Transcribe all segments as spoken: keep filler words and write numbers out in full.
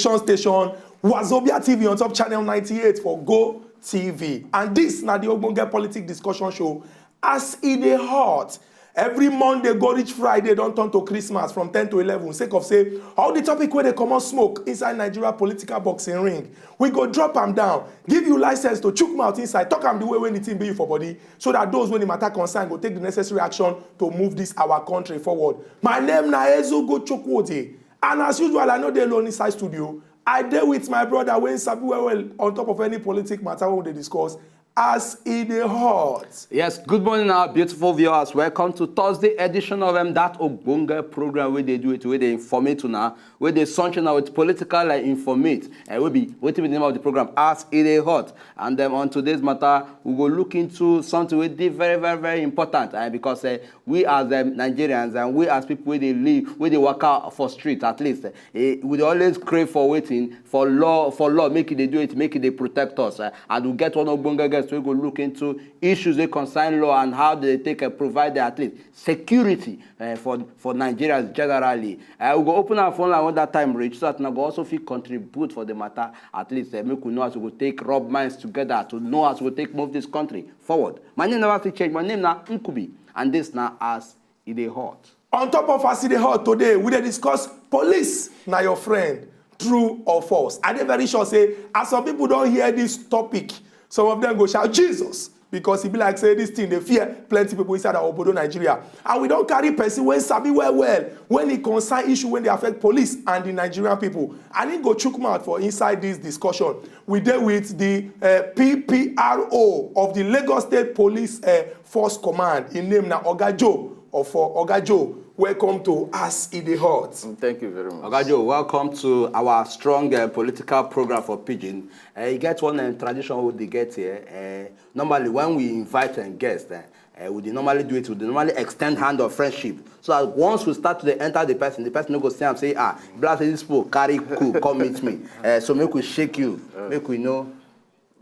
station, Wazobia T V on top channel ninety-eight for Go T V. And this na the Ogbonge Politic Discussion Show. As e dey hot, every Monday go reach Friday don turn to Christmas from ten to eleven, sake of say all the topic wey dey comot smoke inside Nigeria political boxing ring, we go drop am down, give you license to chook mouth inside, talk am the way wey the thing be you for body, so that those wey the matter concern go take the necessary action to move this our country forward. My name na Ezugo Chukwudi, and as usual, I no dey alone inside studio. I dey with my brother wey sabi well well on top of any politic matter wey we dey discuss, as e dey hot. Yes, good morning, our beautiful viewers. Welcome to Thursday edition of um, that Ogbonge program where they do it, where they informate now, where they sunshine out with political like informate. And will be waiting with the name of the program as e dey hot. And then on today's matter, we go look into something wey dey very, very, very important. Uh, because uh, we as um, Nigerians and we as people where they live, where they work out for street at least, uh, we dey always crave for waiting for law, for law, make it they do it, make it they protect us. Uh, and we get one Ogbonge guest wey go look into issues wey concern law and how they take uh, provide the, at least security uh, for for Nigerians generally. Uh, we go open our phone line when that time reach, so that una go also fit contribute for the matter. At least uh, make we know as we go take rub minds together to know as we go take move this country forward. My name never fit change. My name na Nkubi, and this na as e dey hot. On top of as e dey hot today, we dey discuss police na your friend, true or false. I dey very sure say as some people don hear this topic, some of them go shout Jesus, because e be like say this thing dey fear plenty people inside our obodo Nigeria. And we don carry person wey sabi well well when e concern issue wey dey affect police and the Nigerian people, and e go chook mouth for inside this discussion. We dey with the uh, P P R O of the Lagos State Police uh, Force Command. Im name na Oga Joe. Ofo. Oga Joe, welcome to As E Dey Hot. Thank you very much. Oga Joe, welcome to our strong uh, political program for Pidgin. Uh, e get one um, tradition we dey get here. Uh, normally, when we invite um, guests, uh, uh, we dey normally do it, we dey normally extend hand of friendship. So that once we start to dey enter the person, the person no go see am say, ah, be like say this people carry cool, come meet me. Uh, so make we shake you, make we know.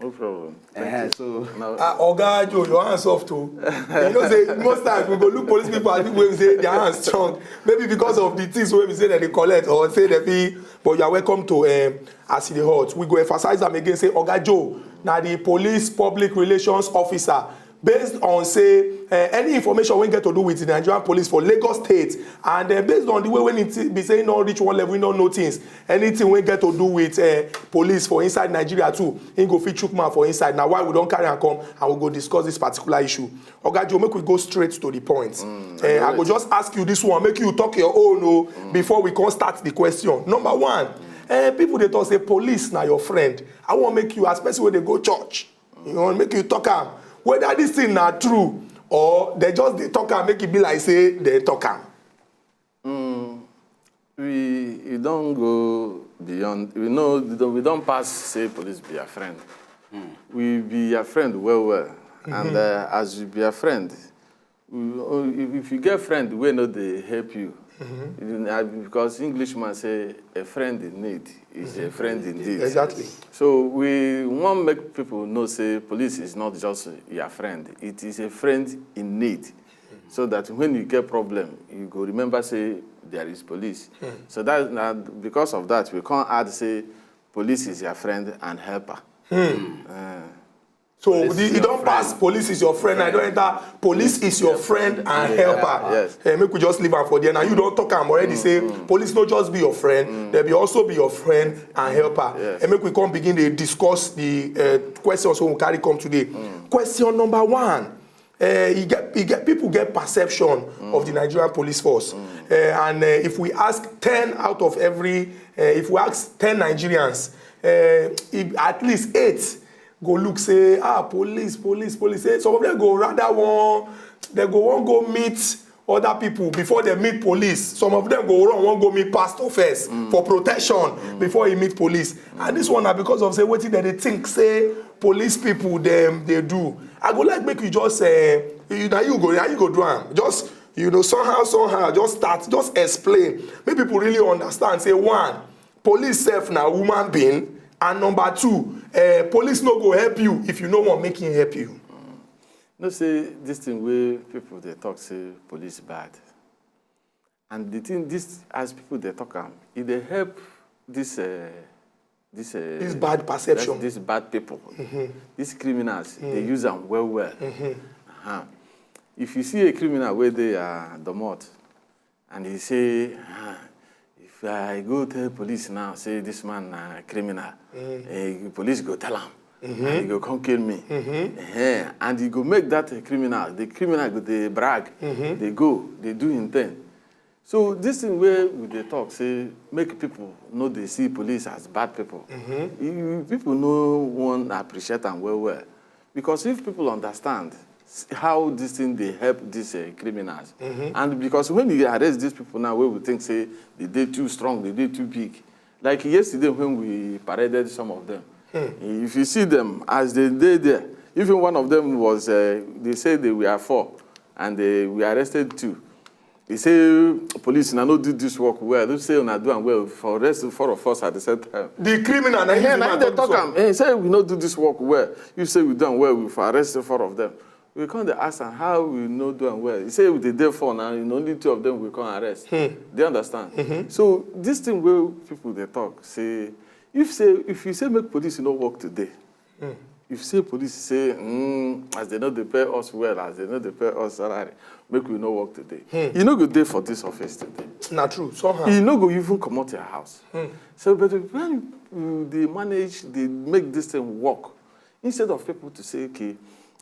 No problem. Thank uh, you. So, now, uh, Oga Joe, your hands off too. You know, say most times we go look police people and people wey say their hands strong. Maybe because of the things wey we say that they collect or say they be, but you are welcome to um, As E Dey Hot. We go emphasize am again, say Oga Joe na the police public relations officer. Based on say uh, any information wey get to do with the Nigerian police for Lagos State, and uh, based on the way when it be say no reach one level, no know things, anything wey get to do with uh, police for inside Nigeria too, he go fit chook mouth for inside. Na why we don carry am come and we go discuss this particular issue. Oga Joe, make we go straight to the point. Mm, uh, I go just ask you this one, make you talk your own o, mm. before we come start the question. Number one, uh, people dey talk say police na your friend. I wan make you, as person wey dey go church, you wan make you talk am whether this thing na true or they just dey talk am make e be like say they talk am. Mm, we we don go beyond. We know we don pass say police be your friend. Mm. We be your friend well well, mm -hmm. and uh, as we be your friend, if you get friend wey no dey help you, mm -hmm. because Englishman say a friend in need is a friend indeed. Exactly. So we wan make people know say police is not just your friend; it is a friend in need. So that when you get problem, you go remember say there is police. Mm. So that na because of that we come add say police is your friend and helper. Mm. Uh, So e don pass police is your friend, I don enter police is your friend and helper. Yes. Uh, make we just leave am for there. Now you don talk am already, mm, say mm. police no just be your friend, mm. they be also be your friend and helper. Yes. And make we come begin to discuss the uh, questions we carry come today. Mm. Question number one. Uh, you get, you get people get perception mm. of the Nigerian police force, mm. uh, and uh, if we ask ten out of every, uh, if we ask ten Nigerians, uh, if at least eight go look say ah police police police say some of them go rather wan they go wan go meet other people before they meet police. Some of them go run wan go meet pastor first mm. for protection mm. before he meet police. Mm. And this one na because of say wetin dem dey think say police people dem dey do. I go like make you just uh, you, na you go na you go do am. Just you know somehow somehow just start just explain make people really understand say one police sef na human being and number two uh, police no go help you if you no wan make him help you. You know say this thing wey people dey talk say police bad, and the thing this as people dey talk am e dey help this uh, this uh, This bad perception. These bad people, these criminals, they use them well well. Uh-huh. If you see a criminal where they are domot, and he say, ah, if I go tell police now, say this man na criminal, eh, police go tell am, and he go come kill me. Eh, and he go make that a criminal. The criminal go dey brag, they go, they do him thing. So this thing where we dey talk say make people no dey see police as bad people. You- People no wan appreciate am well well, because if people understand s- how this thing dey help these uh, criminals, and because when you arrest these people now, where we think say they dey too strong, they dey too big. Like yesterday when we paraded some of them, if you see them as they dey there, even one of them was uh, they say they were four, and they we arrested two. He say police na no do this work well. They say una do am well for arrest four of us at the same time. The criminal na him Yeah, dey na him talk dey this talk one. Am. He say we no do this work well. You say we do am well, we for arrest four of them. We come dey ask am how we no do am well. He say we dey there four na, you know, only two of them we come arrest. Do you understand? So this thing wey people dey talk say if say if you say make police no work today, if say police say mm, as they no dey pay us well, as they no dey pay us salary, make we no work today. You no go dey for this office today. Na true, somehow. You no go even comot your house. So, but when you dey manage, dey make this thing work, instead of people to say, okay,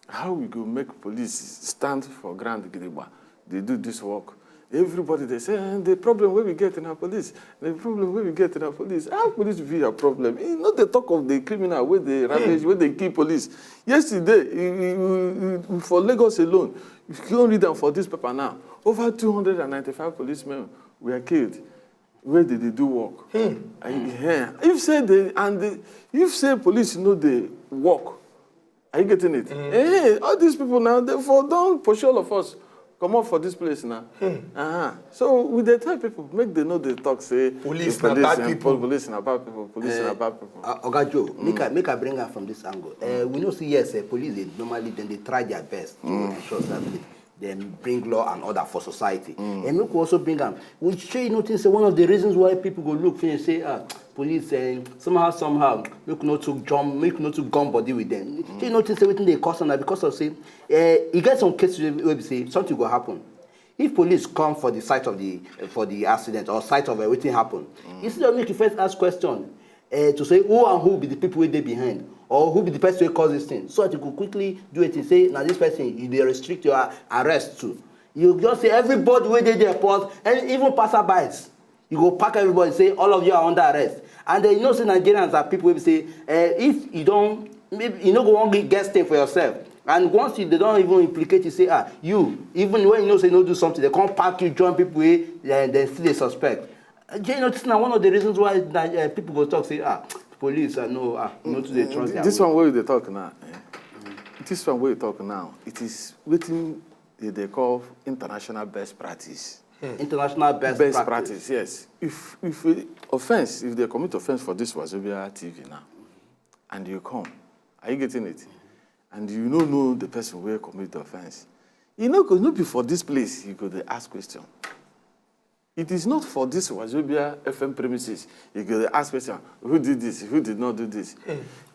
how we go make police stand for ground gidigba, they do this work. Everybody they say eh, the problem wey we get in our police, the problem wey we get in our police. How police be your problem? You know they talk of the criminal wey dey ravage, wey dey kill police. Yesterday, you- you- you- you- for Lagos alone, you can read am for this paper now. Over two hundred and ninety-five policemen were killed. Where did they do work? Are you- eh, If say they and the, if say police no dey work, are you getting it? Eh, all these people now they for don pursue all of us. Come out for this place now. Uh-huh. So we dey tell people make they no dey talk say Police the na bad eh, people. Police na bad people. Police na bad people. Uh, Oga Joe, make I make I bring am from this angle. Uh, we know say yes, uh, police they normally then they try their best to ensure that they, they bring law and order for society. And make we also bring am. We sure you notice say one of the reasons why people go look for you say ah police and somehow somehow make no too jump make no too gum body with them. Sure you notice say wetin dey cause am na because of say uh, e get some cases wey be say something go happen. If police come for the site of the for the accident or site of uh, wetin happen, instead of make you first ask question uh, to say who and who be the people wey dey behind or who be the person wey cause this thing, so that you go quickly do wetin say na this person you dey restrict your arrest to. You just say everybody wey dey there pause and even passerbys. You go pack everybody say all of you are under arrest. And then you know say Nigerians are people wey be say uh, if you don maybe you no go wan get stay for yourself. And once you they don even implicate you say ah you even when you know say you no do something they come pack you join people wey uh, dem still dey suspect. Uh, do you notice na one of the reasons why na, uh, people go talk say ah police ah no ah no too dey trust their This way. One wey we dey talk now, eh, this one wey we talk now, it is wetin they dey call international best practice. International best, Best practice. Practice, yes. If if a offense, if they commit offense for this Wazobia T V now, and you come, are you getting it? And you no know the person wey commit the offense. You no go no be for this place you go dey ask question. It is not for this Wazobia F M premises you go dey ask question who did this, who did not do this.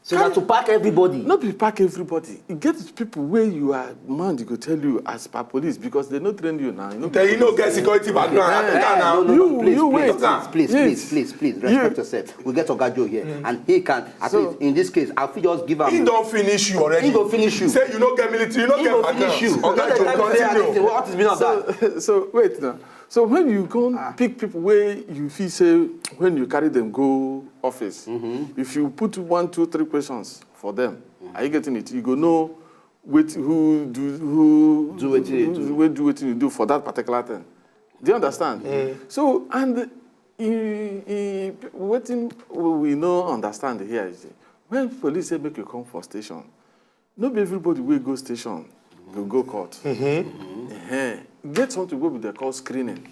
So na to pack everybody. No be pack everybody. E get people wey you are man dey go tell you as per police because they no train you now. You no Tell you no get security background. Eh, Africa Eh, now. no, no, You- no, please, you please, wait. please, please, Yes. please, please, please, You- respect yourself. We get Oga Joe here, and he can. At So- least in this case, I fit just give am. He don finish you already. He go finish you. Say you no get military, you no He get go background. finish you. Oga Don't Joe, tell me say continue. anything. What is mean of that? So, so wait now. So when you go pick people where you feel say when you carry them go office, if you put one, two, three questions for them, are you getting it? You go know wait who do who Do wetin you who- do. Who do wetin you do for that particular thing. Do you understand? So and he, he, wetin we no understand here is when police say make you come for station, no be everybody wey go station go go court. Ehen. Get something wey we dey call screening.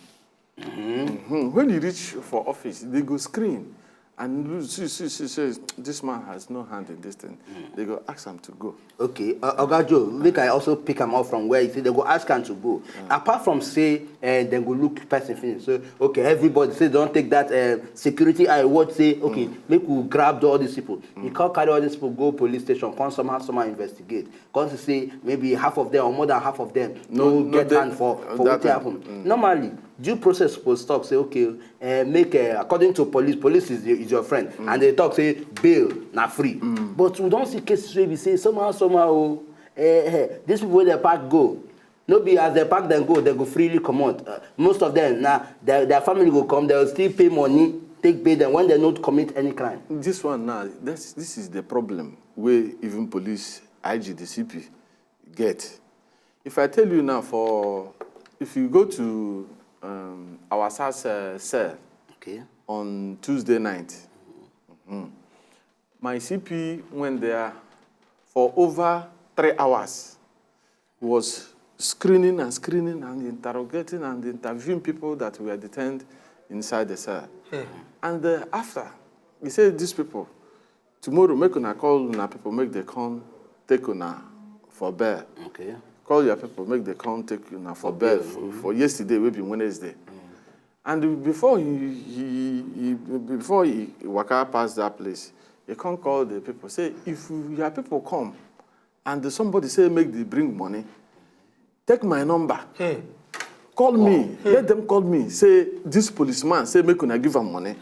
Mhm. When you reach for office, they go screen and look, see, see, see, say this man has no hand in this thing, they go ask am to go. Okay, uh, Oga Joe, make I also pick am up from where you say they go ask am to go. Apart from say uh, dem go look person finish, so okay, everybody say don take that uh, security eye watch say okay, make we grab all these people. You come carry all these people go police station, come somehow somehow investigate. Come to say maybe half of them or more than half of them no, no get hand for for wetin happen. Normally, due process suppose talk say okay, uh, make uh, according to police, police is, is your friend, and they talk say bail na free. But we don see cases wey be say somehow somehow o, eh, eh, these people wey dey pack go, no be as dem pack dem go dem go freely comot. Uh, most of them na their, their family go come, dem go still pay money take bail dem when dem no commit any crime. This one now, this, this is the problem wey even police I G, the C P get. If I tell you now, for if you go to um, our sars uh, cell Okay. On Tuesday night, my C P went there for over three hours. He was screening and screening and interrogating and interviewing people that were detained inside the cell. And uh, after, he said, "These people, tomorrow make una call una people make they come take una for bail. Okay. Call your people make they come take una for bail for, for yesterday, wey be Wednesday." And before he, he, he before he waka pass that place, he come call the people say, "If your people come and somebody say make they bring money, take my number. Call me. Let them call me. Say this policeman say make una give am money.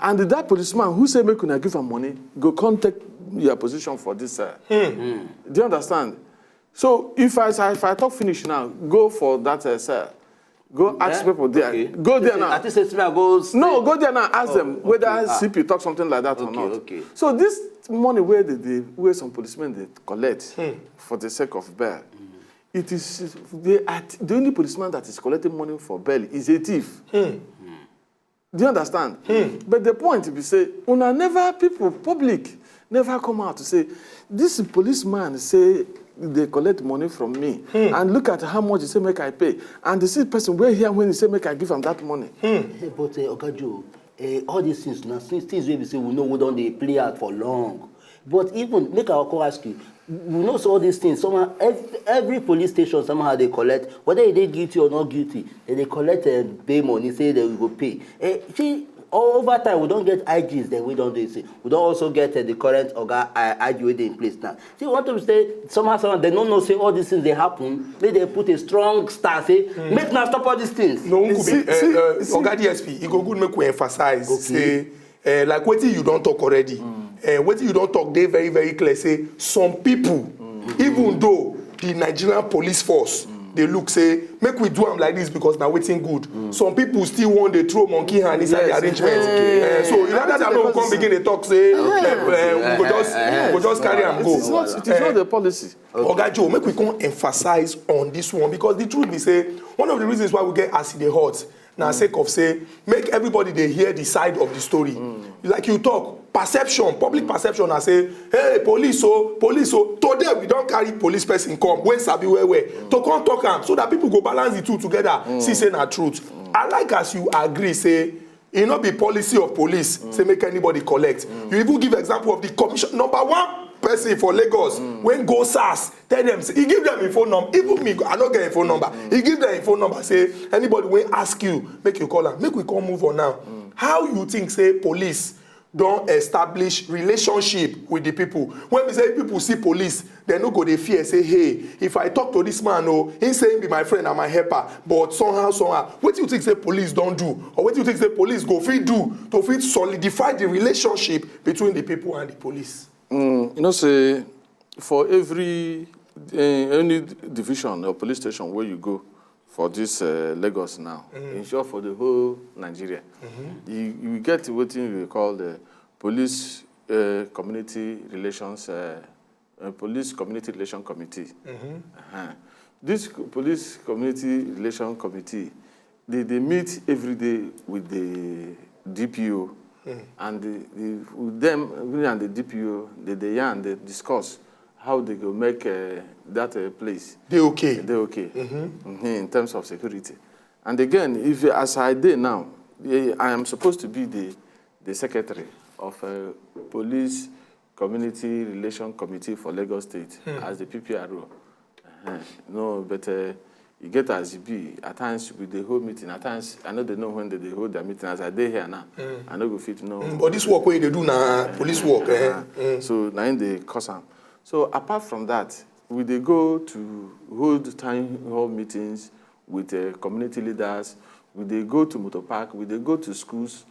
And that policeman who say make una give am money go come take your position for this." Uh, Do you understand? So if I if I talk finish now, go for that uh, cell. Go ask people there. Go there now. I think say smell go. No, go there now. Ask them whether C P talk something like that or not. Okay. So this money where they, they where some policemen they collect for the sake of bail, it is they are the only policeman that is collecting money for bail is a thief. Do you understand? But the point be say, una never people, public never come out to say, "This policeman say they collect money from me, and look at how much he say make I pay, and the same person wey here when he say make I give am that money." Hey, but uh, Oga Joe, uh, all these things na things things wey be say we know we don dey play out for long. But even make I come ask you, we know say all these things somehow every, every police station somehow dey collect, whether you dey guilty or not guilty, dem dey collect uh, bail money say dem go pay. Uh, see, over time we don get I Gs dem wey don dey say, we don also get uh, the current oga uh, I G wey dey in place now. See, we want to say somehow somehow dem no know say all these things dey happen, make dem put a strong stance say make una stop all these things. No, we could be, See, uh, see, uh, see. Oga D S P, e go good make we emphasize Okay. say uh, like wetin you don talk already. Uh, wetin you don talk dey very very clear say some people, even though the Nigerian police force dey look say make we do am like this because na wetin good, some people still wan dey throw monkey hand inside the Yes. arrangement. Okay. Uh, so in order that no come begin dey talk say uh, uh, we go just we go just carry am It go. is not, it is not a policy. Oga Joe, make we come emphasize on this one because the truth be say one of the reasons why we get as e dey hot na sake of say make everybody dey hear the side of the story. Like you talk, perception, public perception na say, "Hey, police o, police o." Today we don carry police person come wey sabi well well to come talk am so that people go balance the two together, see say na truth. I like as you agree say e no be policy of police say make anybody collect. You even give example of the commission number one person for Lagos wey go sars tell dem say e give dem im phone number. Even me, I no get im phone number. E give dem im phone number say anybody wey ask you make you call am. Make we come move on now. How you think say police don establish relationship with the people wey be say people see police dem no go dey fear say, "Hey, if I talk to this man o, he say he be my friend and my helper, but somehow somehow." Wetin you think say police don do, or wetin you think say police go fit do to fit solidify the relationship between the people and the police? Mm, you know say for every uh, any division or police station where you go for this uh, Lagos now, mm-hmm. in short for the whole Nigeria, mm-hmm. you, you get wetin we call the police uh, community relations uh, uh, police community relation committee. Mm-hmm. Uh-huh. This police community relation committee, they, they meet every day with the D P O, mm. and the, the, with them, we and the D P O, they, they and they discuss how they go make uh, that uh, place. They okay. They okay mm-hmm. Mm-hmm, in terms of security. And again, if as I dey now, I am supposed to be the the secretary of uh, Police Community Relation Committee for Lagos State as the P P R O. Uh-huh. No, but uh, e get as e be. At times we dey hold meeting. At times I no dey know when they dey hold their meeting. As I dey here now, I no go fit know. Mm, but this work wey you dey do na police work. Eh? Uh-huh. So na im dey cause am. So apart from that, we dey go to hold town hall meetings with uh, community leaders. We dey go to motor park. We dey go to schools.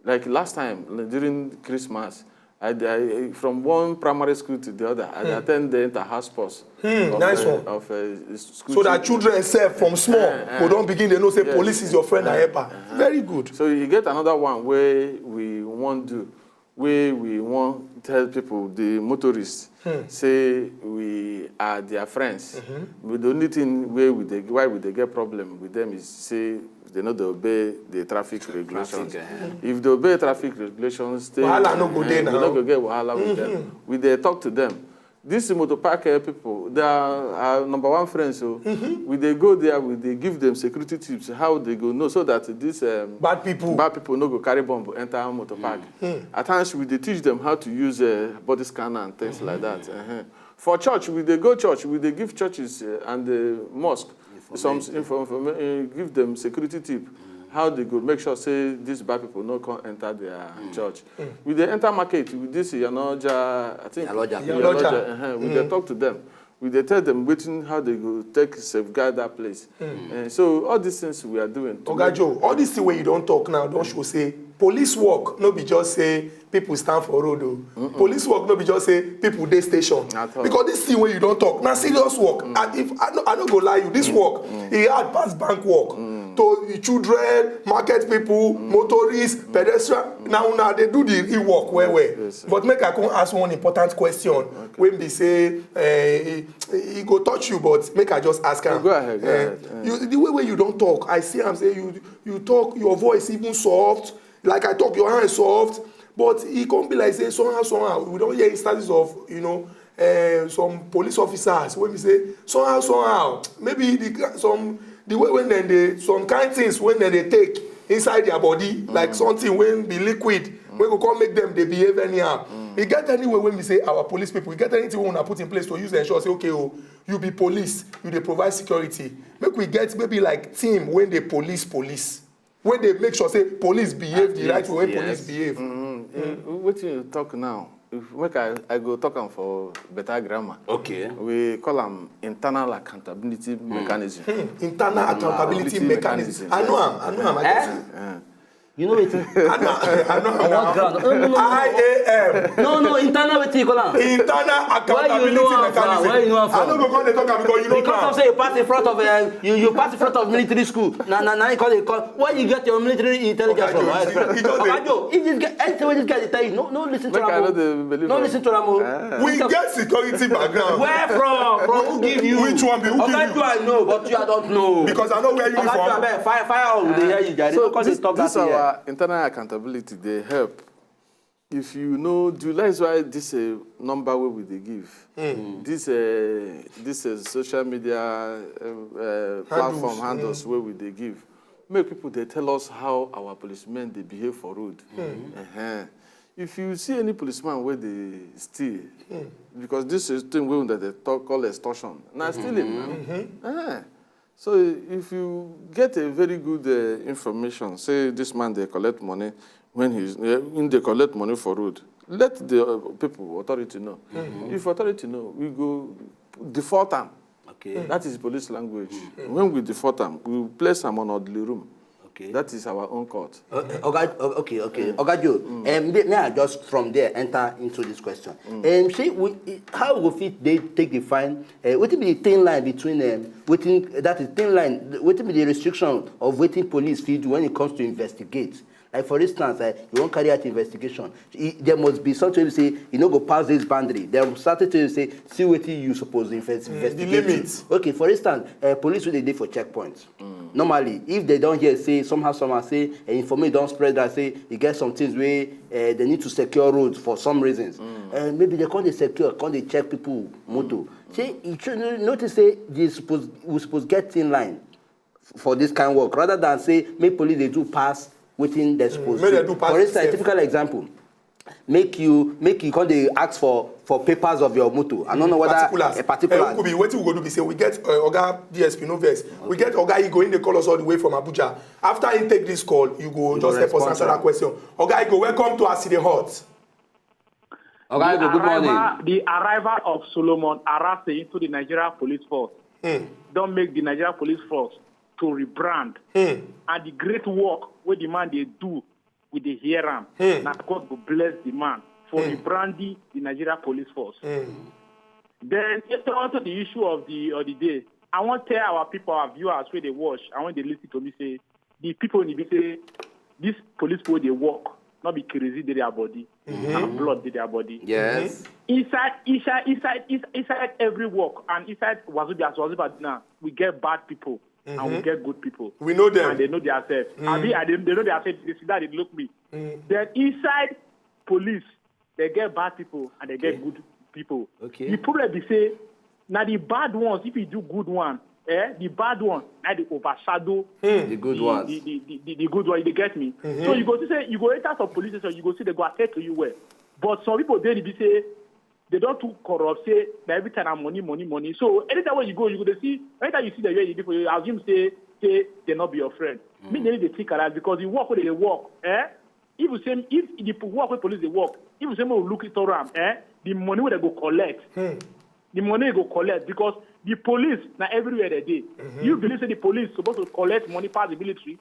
Like last time, like, during Christmas, I, I from one primary school to the other, I attend the inter-house sports. Hmm, of, nice uh, one. Of uh, school. So that children sef from small go don begin dey know say police is your friend and helper. Very good. So you get another one wey we wan do, wey we wan tell people, the motorists, say we are their friends. But the only thing wey we dey, why we dey get problem with them is say they no dey obey the traffic regulations. If they obey traffic regulations, they, wahala no go dey now. We no go get wahala with them. We dey talk to them. This motor park uh, people, they are our number one friends. So we dey go there, we dey give them security tips, how they go know, so that this um, bad people, bad people no go carry bomb enter motor park. At times we dey teach them how to use uh, body scanner and things like that. Uh-huh. For church, we dey go church, we dey give churches uh, and the mosque some inform, inform, uh, give them security tip, how they go make sure say these bad people no come enter their church. We dey enter market with this Yanoja, I think Yaloja. Yaloja. Uh-huh. We dey talk to them. We dey tell them wetin, how they go take safeguard that place. And so all these things we are doing. Oga Joe, all this thing wey you don talk now don show say police work no be just say people stand for road o. Police work no be just say people dey station. At all. Because this thing wey you don talk na serious work. And if I no, I no go lie you, this work e hard pass bank work. To the children, market people, motorists, pedestrian, na una dey do the e work well well. Yes, sir. But make I come ask one important question wey be say eh, e e go touch you, but make I just ask am. Go ahead, go Eh, ahead, eh. You, the way wey you don talk, I see am say you you talk, your voice even soft. Like I talk, your hand soft, but e come be like say somehow, somehow we don hear instances of you know uh, some police officers wey be say somehow, somehow maybe the ki- some the way when dem dey some kind things wey dem dey take inside their body, like something wey be liquid wey go come make them dey behave anyhow. E get any way wey be say our police people, e get anything wey una put in place to use ensure say okay o, you be police, you dey provide security. Make we get maybe like team wey dey police police. Wey dey make sure say police behave the right way wey police behave. Mm-hmm. Eh, wetin you talk now, if make I, I go talk am for better grammar. Okay. We call am internal accountability mechanism. Hmm, internal accountability mechanism. I know am, I know am, I get it. Eh? You know wetin? I know, I know am. On what ground? No, no, no, no. I A M. No, no, internal wetin you call am? Internal accountability mechanism. Where you know am from? Where you know am from? I no go come dey talk am because you know am. Because of say you pass in front of uh, you you pass in front of military school. Na na na you call dey call. Where you get your military intelligence from? Oga Joe, if this guy, anything wey this guy dey tell you, no no listen to am o. No listen to am o. We get security background. Where from? From who give you? Which one be who give you? Oga Joe I know, but you I don't know. Because I no wear uniform. Oga Joe abeg, fire fire all we dey hear you jare. No come dey talk that thing here. So this our internal accountability dey help. If you know, do you realize why this uh, number wey we dey give? This uh, this uh, social media uh, uh, platform handles wey we dey give, make people dey tell us how our policemen dey behave for road. Uh-huh. If you see any policeman wey dey steal, because this is thing wey una dey talk call extortion, na stealing na. Eh. So if you get a very good uh, information, say this man dey collect money when he's uh, him dey collect money for road, let the uh, people authority know. If authority know, we go default am. Okay. That is police language. When we default am, we place am on orderly room. Okay. That is our own court. Uh, uh, Oga, uh, okay, okay. Oga Joe, um, may, may I just from there enter into this question? Um, see, we, how we fit dey take define uh, wetin be the thin line between um, wetin that is thin line, wetin be the restriction of wetin police fit do when it comes to investigate? Like for instance, uh, you wan carry out investigation, e, there must be something wey be say you no go pass this boundary. There must certain things wey be say see wetin you suppose invest, investigate. The limit. Okay, for instance, uh, police wey dey dey for checkpoint. Normally, if they don hear say somehow somehow say uh, information don spread that say e get some things wey uh, they need to secure roads for some reasons, uh, maybe they come dey secure, come dey check people motor. Say you should no- notice say they suppose we suppose get thin line f- for this kind work rather than say make police dey do pass wetin they suppose Make do. They do pass For instance, itself. Typical example, make you make you come dey ask for for papers of your motor. I no know whether particulars. A particular. Eh, Ukubi, wetin we go do be say we get uh, Oga D S P, no vex. We get Oga Igo, he dey call us all the way from Abuja. After he take this call, you go You just go help us respond answer to that am. Question. Oga Igo, welcome to As E Dey Hot. Oga Igo, good morning. The arrival of Solomon Arase into the Nigeria Police Force don make the Nigeria Police Force to rebrand. And the great work wey the man dey do, we dey hear am. Na God go bless the man for rebranding the Nigeria Police Force. Then, onto the issue of the of the day, I wan tell our people, our viewers wey dey watch and wey dey listen to me, say the people wey be say this police people dey work, no be kerosene dey their body, na blood dey their body. Yes. Inside, inside, inside, inside, inside every work and inside Wazobia, as Wazobia now, we get bad people and we get good people. We know them. And they know themselves. I mean, and they, they know themselves. They sit down, they look me. Then inside police, they get bad people and they get good people. Okay. The problem be say, now the bad ones, if you do good one, eh, the bad one, now they overshadow The good ones. The, the, the, the, the good one, you get me? So you go to say, you go enter some police station, you go see they go attend to you well. But some people, they be say, they don't too corrupt, say, that every time I'm money, money, money. So anytime when you go, you go to see, anytime you see the way you do for you, assume say, say they not be your friend. Me, they need to think like that because the work where they work, eh? If you say, if the work where police they work, if you say, more look it around, eh? The money where they go collect, the money go collect because the police now everywhere they dey. You believe say the police supposed to collect money pass the military?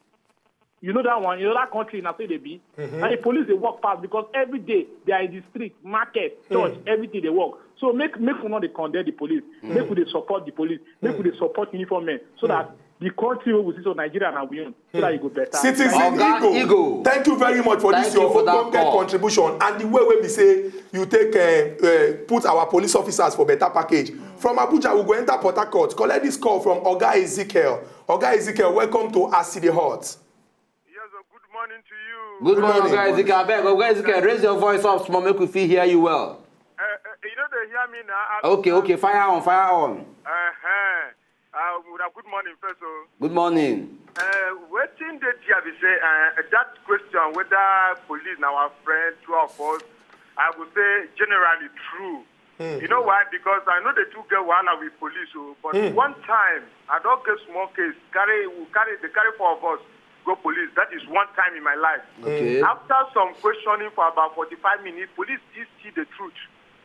You know that one. You know that country now say they be. And the police they work fast because every day they are in the street, market, church, everything they work. So make make we not dey condemn the police. Make we dey support the police. Make we dey support uniform men so that the country wey we see so Nigeria na we own. So that you go better. Citizen Oga Igo, Igo. Thank you very much for this Thank you your for that ogbonge call. Contribution and the way wey be say you take uh, uh, put our police officers for better package. From Abuja, we go enter Port Harcourt. Collect this call from Oga Ezekiel. Oga Ezekiel, welcome to As E Dey Hot. Yes, sir. Good morning to you. Good morning, morning. Oga Ezekiel. Abeg, Oga Ezekiel, raise your voice up small, make we fit hear you well. Uh, uh, you know they hear me now. I- Okay, okay, fire on, fire on. Uh-huh. Uh, well, good morning, first of all. Good morning. Uh, wetin dey there be say uh, that question whether police na our friend, two of us, I would say generally true. You know why? Because I know they too get wahala with police, oh, but one time I don't get small case, carry, we carry, they carry four of us go police. That is one time in my life. Okay. After some questioning for about forty-five minutes, police still see the truth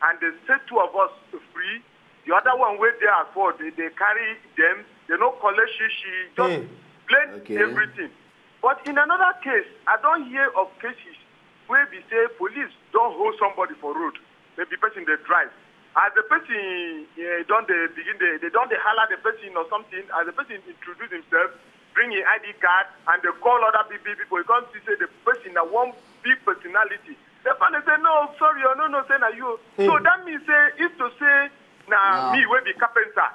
and they set two of us free. The other one wey dey at fault, they, they carry them. They no collect shishi, just blend Okay. everything. But in another case, I don't hear of cases where be say police don't hold somebody for road. Maybe person they drive. As the person uh, don't they begin they, they don't they holler the person or something. As the person introduce himself, bring his I D card, and they call other big big people. You can't see say the person that one big personality. The person say no, sorry, oh, no, no, say na you. So that means say if to say na No. me wey be carpenter,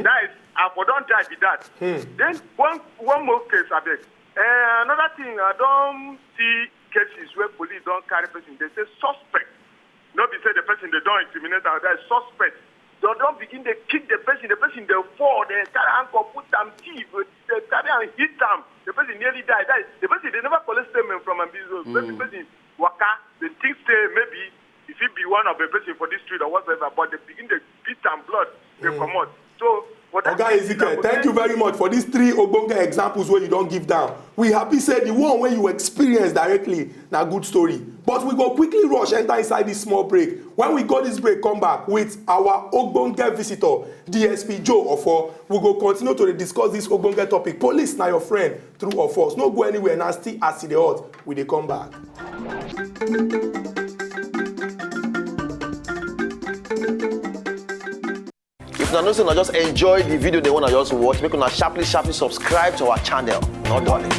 that is I for don die be that. Then one one more case abeg. Uh, another thing, I don see cases where police don carry person. They say suspect. No be say the person they don intimidate am. That is suspect. They don begin dey kick the person. The person dey fall. They carry ankle put am thief. They carry am hit am. The person nearly die. That is, the person they never collect statement from am. So the person waka. They think say maybe if he be one of the person for this street or whatever, but they begin dey beat am blood. They comot. So for that Oga Ezekiel, thank you very much for these three ogbonge examples wey you don give down. We happy say the one wey you experience directly na good story. But we go quickly rush enter inside this small break. When we go this break, come back with our ogbonge visitor, D S P Joe Ofo. We go continue to dey discuss this ogbonge topic. Police na your friend, true or false? No go anywhere. Na still As E Dey Hot. We dey come back. If una know say una just enjoy the video, they wanna just watch, make una sharply sharply subscribe to our channel. No darling.